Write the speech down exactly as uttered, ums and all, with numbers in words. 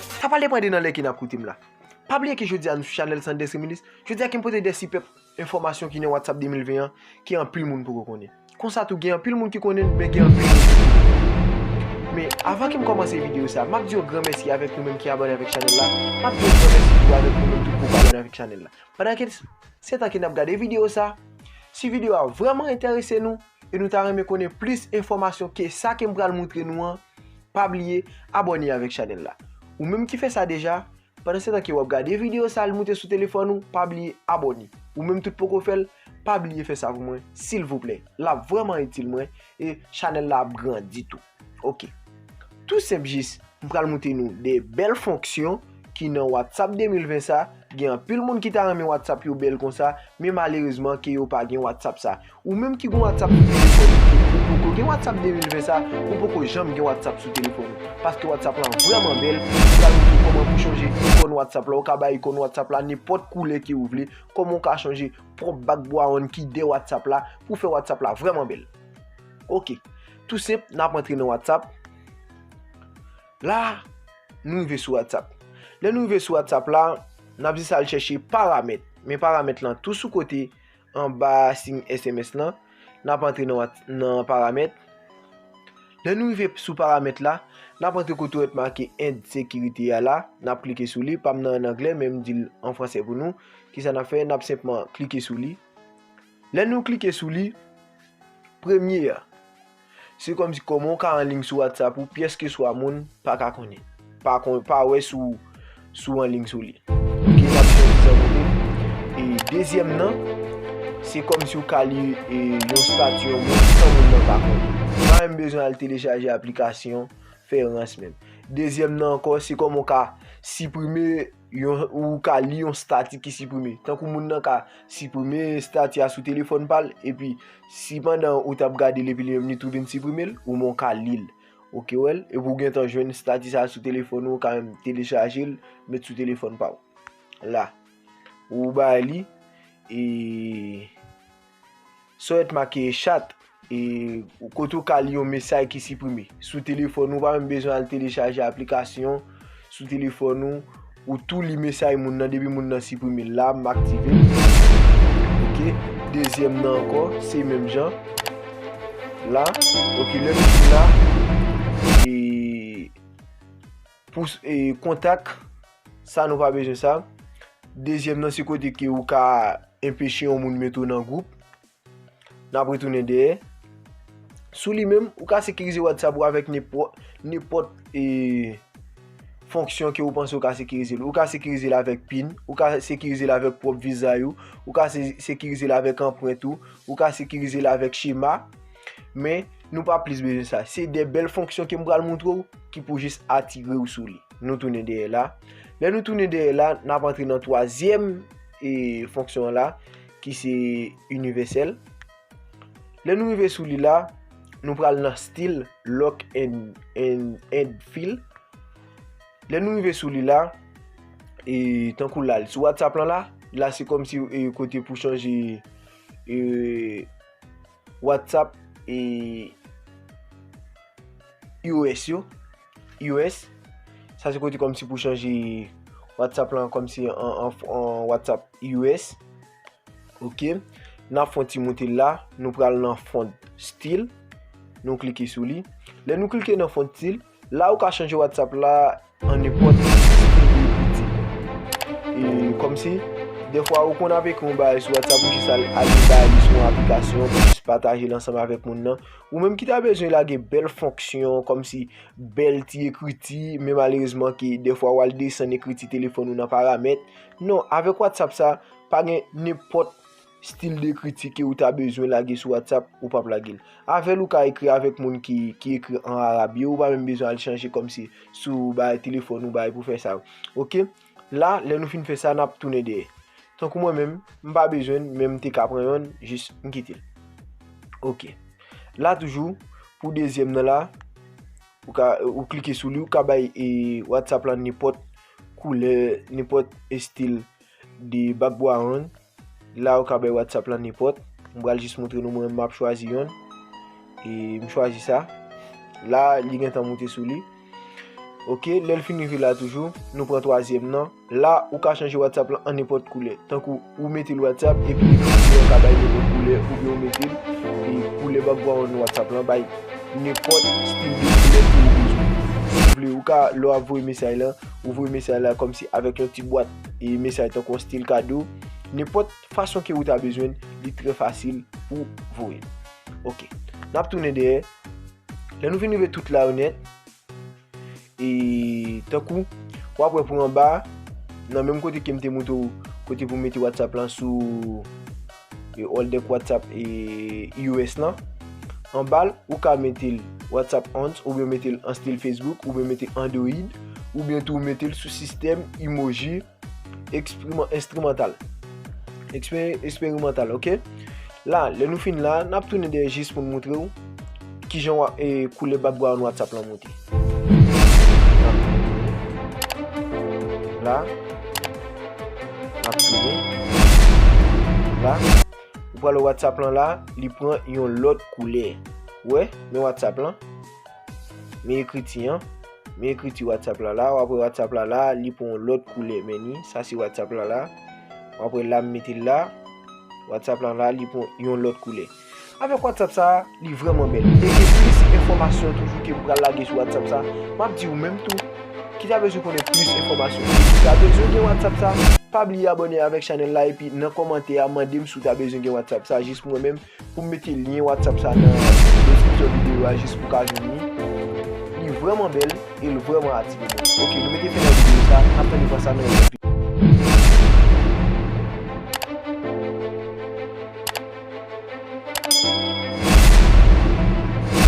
Sa pral depann de nan lè ke n ap koute m la. Pa bliye ke jodi a nou sou chanèl Sanders Reminisce. Jodi a ke m pote de sipèp enfòmasyon ki nan WhatsApp de mil ven an, ke anpil moun poko konnen. Konsa tou, gen anpil moun ki konnen l, men gen anpil moun ki konnen l. Men, avan ke m kòmanse videyo sa, m ap di yon gran mèsi avèk nou menm ki abòne avèk chanèl la. M ap di yon gran mèsi tou avèk nou menm tout poko abòne avèk chanèl la. Pandan ke se tan ke n ap gade videyo sa, si videyo a vrèman enterese nou, e nou ta renmen konnen plis enfòmasyon ke sa ke m pral montre nou an, pa bliye abòne avèk chanèl la. Ou menm ki fè sa deja, pandan se tan ke w ap gade videyo sa, l moute sou telefòn ou, pa bliye abòne. Ou menm tout poko fè l, pa bliye fè sa pou mwen, silvouplè. L ap vrèman itil mwen, e chanèl la ap grandi tou. Oke. Tou senp jis, m pral montre nou de bèl fonksyon ki nan WhatsApp de mil ven sa. Gen anpil moun ki ta renmen WhatsApp yo bèl konsa, men malerezman ke yo pa gen WhatsApp sa. Ou menm ki gen WhatsApp sou telefòn ou, ou poko gen WhatsApp de mil ven sa, ou poko janm gen WhatsApp sou telefòn ou. Paske WhatsApp lan vrèman bèl, ou ka montre kòman pou chanje ikòn WhatsApp la, ou ka bay ikòn WhatsApp la nenpòt koulè ke ou vle, kòman ou ka chanje pwòp background ki dèyè WhatsApp la, pou fè WhatsApp la vrèman bèl. Oke. Tou senp, n ap antre nan WhatsApp. La, nou rive sou WhatsApp. Lè nou rive sou WhatsApp la, n ap jis al chèche paramèt. Men paramèt lan tou sou kote anba siy S M S lan. N ap antre nan Whats-, nan paramèt. Lè nou rive sou paramèt la, n ap antre kote w wè t make end sekirite a la. N ap klike sou li. Pa m nan an anglè, men m di l an fransè pou nou. Kisa n ap fè? N ap senpman klike sou li. Lè nou klike sou li, premye a, se kòmsi kòman w ka anliy sou WhatsApp ou, pyès ke swa moun pa ka konnen. Pa kon, pa wè si w, si w anliy sou li. Oke, n ap fè egzanp. E dezyèm nan, se kòmsi w ka li, e, yon stati yon moun san moun nan pa konnen. Ou pa menm bezwen al telechaje aplikasyon, fè rans menm. Dezyèm nan ankò, se kòman w ka siprime yon, ou ka li yon stati ki siprime. Tankou moun nan ka siprime stati a sou telefòn pa l, epi si pandan ou t ap gade l epi li menm li tou vin siprime l, ou menm w ka li l. Oke, w wè l? Epi w gentan jwenn stati sa a sou telefòn ou, ou ka menm telechaje l, met sou telefòn pa w. La. Ou bay li, e, sa w wè t make chat, e, kote w ka li yon mesaj ki siprime. Sou telefòn ou, ou pa menm bezwen al telechaje aplikasyon sou telefòn ou, ou tou li mesaj moun nan, depi moun nan siprime l la, m aktive l. Oke, dezyèm nan ankò, se menm jan. La, oke, lè nou fin la, e, pou, e, kontak, sa nou pa bezwen sa. Dezyèm nan, se kote ke ou ka enpeche yon moun mete w nan gwoup. N ap retounen dèyè. Sou li menm, ou ka sekirize WhatsApp ou avèk nenpò-, nenpòt, e, fonksyon ke ou panse ou ka sekirize l. Ou ka sekirize l avèk pin, ou ka sekirize l avèk pwòp vizaj ou, ou ka se-, sekirize l avèk anprent ou, ou ka sekirize l avèk chema. Men, nou pa plis bezwen sa. Se de bèl fonksyon ke m pral montre w ki pou jis atire w sou li. Nou tounen dèyè la. Lè nou tounen dèyè la, n ap antre nan twazyèm, e, fonksyon an la, ki se inivèsèl. Lè nou rive sou li la, nou pral nan stil lock and, and, and feel. Lè nou rive sou li la, e, tankou la, sou WhatsApp lan la, la se kòmsi, e, kote pou chanje, e, WhatsApp, e, I O S yo. I O S. Sa se kote kòmsi pou chanje WhatsApp lan kòmsi an, an, an WhatsApp I O S. Oke. N ap fè yon ti moute la. Nou pral nan font stil. Nou klike sou li. Lè nou klike nan font stil, la ou ka chanje WhatsApp la an nenpòt stil de ekritir. E kòmsi, dèfwa ou konn ap ekri yon bagay sou WhatsApp, ou jis al, al bay li sou yon aplikasyon, pou jis pataje l ansanm avèk moun nan. Ou menm ki ta bezwen lage bèl fonksyon, kòmsi bèl ti ekriti, men malerezman ke dèfwa w al desann ekriti telefòn ou nan paramèt. Non, avèk WhatsApp sa, pa gen nenpòt stil de ekriti ke ou ta bezwen lage sou WhatsApp, ou p ap lage l. Avè l ou ka ekri avèk moun ki, ki ekri an arab yo, ou pa menm bezwen al chanje kòmsi sou bagay telefòn ou bagay pou fè sa. Oke? La, lè nou fin fè sa, n ap tounen dèyè. Tankou mwen menm, m pa bezwen l, men m te ka pran yonn, jis m kite l. Oke. La toujou, pou dezyèm nan la, ou ka, ou klike sou li, ou ka bay, e, WhatsApp lan nenpòt koulè, nenpòt estil de background. La, ou ka bay WhatsApp lan nenpòt. M pral jis montre nou, mwen, m ap chwazi yonn. E m chwazi sa. La, li gentan moute sou li. Ok, lè l fin rive la toujou, nou pran twazyèm nan. La, ou ka chanje WhatsApp lan an nenpòt koulè. Tankou ou mete l WhatsApp, epi ekriksyon an ka bay nenpòt koulè, oubyen ou mete l, e koulè background WhatsApp lan bay nenpòt stil de koulè ke ou bezwen. Si w vle, ou ka, lè w ap voye mesaj lan, ou voye mesaj la kòmsi avèk yon ti bwat e mesaj tankou yon stil kado. Nenpòt fason ke ou ta bezwen, li trè fasil pou voye l. Ok. N ap tounen dèyè. Lè nou fin rive tout la yo nèt, e tankou, w ap wè pou anba, nan menm kote ke m te montre w, kote pou mete WhatsApp lan sou, e, All Deck WhatsApp, e, iOS lan. Anba l, ou ka mete l WhatsApp Hans, oubyen mete l an stil Facebook, oubyen mete Android, oubyen tou mete l sou sistèm emoji ekspriman-, enstrimantal. Ekspe-, eksperimantal, ok? La, lè nou fin la, n ap tounen dèyè jis pou n montre w kijan wa-, e, koulè background WhatsApp lan monte. La, n ap tounen. La, ou pral wè WhatsApp lan la, li pran yon lòt koulè. Ou wè, men WhatsApp lan. Men ekriti an. Men ekriti WhatsApp la la. W ap wè WhatsApp la la, li pran yon lòt koulè. Men ni, sa se WhatsApp la la. W ap wè la m mete l la. WhatsApp la la, li pran yon lòt koulè. Avèk WhatsApp sa, li vrèman bèl. E gen plis enfòmasyon toujou ke m pral lage sou WhatsApp sa. M ap di ou menm tou, ki ta bezwen konnen plis enfòmasyon, ki ta bezwen gen WhatsApp sa, pa bliye abòne avèk chanèl la, epi nan kòmantè a, mande m si w ta bezwen gen WhatsApp sa, jis pou mwen menm, pou m mete lyen WhatsApp sa nan deskripsyon videyo a, jis pou w ka jwenn li. Li vrèman bèl e l vrèman atire moun. Ok, nou mete fen nan videyo sa, n ap tande pran sa nan yon lòt videyo.